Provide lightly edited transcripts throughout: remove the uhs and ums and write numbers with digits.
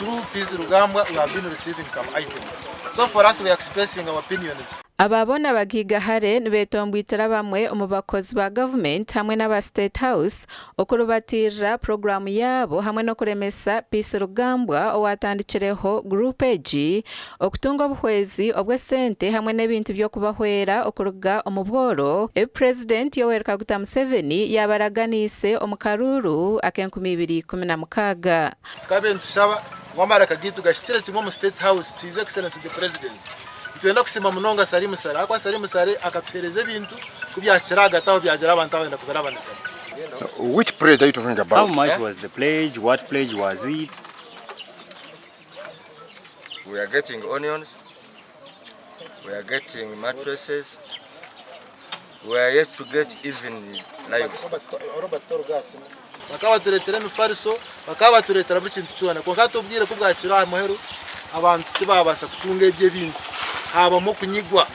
Through Peace Rugambwa we have been receiving some items. So for us we are expressing our opinions. Aba boona abagaigahare nibetomboitira bamwe omu bakozi ba gavumenti hamwe n'aba State House okurubatiirira puroguraamu yaabo hamwe n'okuremesa Peace Rugambwa owaatandikireho guruupu egi okutunga obuhwezi obw'esente hamwe n'ebintu by'okubahwera okuruga omu bworo ebi Purezidenti Yoweri Kaguta Museveni yaabaraganiise omu karuuru ak'enkumi ibiri ikumi na mukaaga. Tukabe nitushaba ngu amaraka gaitu gahikire kimwe omu State House to His Excellency the President. Nitwenda kusiima munonga Salim Saleh ahakuba Salim Saleh akatuheereza ebintu ku byahikire ahagati aho byagira abantu abenda kubirabanisana. Which pledge are you talking How about? much was the pledge? What pledge was it? We are getting onions, we are getting mattresses, we are yet to get even livestock. Bakaba batureetera emifariso, bakaba batureetera buri kintu kyona. Kwonka hati obwire ku bwakire aha muheru, abantu tibaabaasa kutunga ebyo ebintu, haabamu okunyigwa.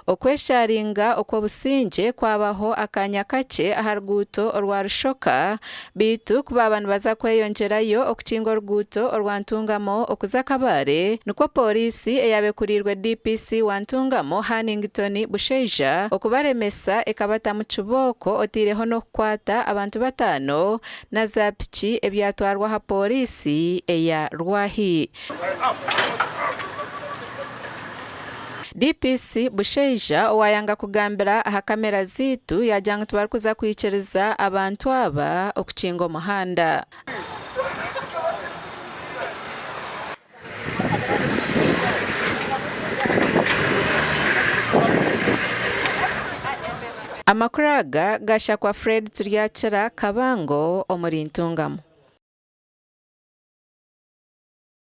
Okwesharinga okw'obusingye kwabaho akaanya kakye aha ruguuto orwa Rushoka, beitu ku baaba nibaza kweyongyerayo okukinga oruguuto orwa Ntungamo okuza Kabale, nikwo pooriisi eyaaba ekuriirwe DPC wa Ntungamo Hannington Bushaija okubaremesa ekabatamu kibooko oteireho n'okukwata abantu bataano na za piki ebyatwarwa aha pooriisi eya Rwahi. DPC Bushaija owayanga kugambira aha kamera zaitu yaagira ngu tibarikuza kwikiriza abantu aba okukinga omuhanda. Amakuru aga gashakwa Fred Turyakira Kabango omuri Ntungamo.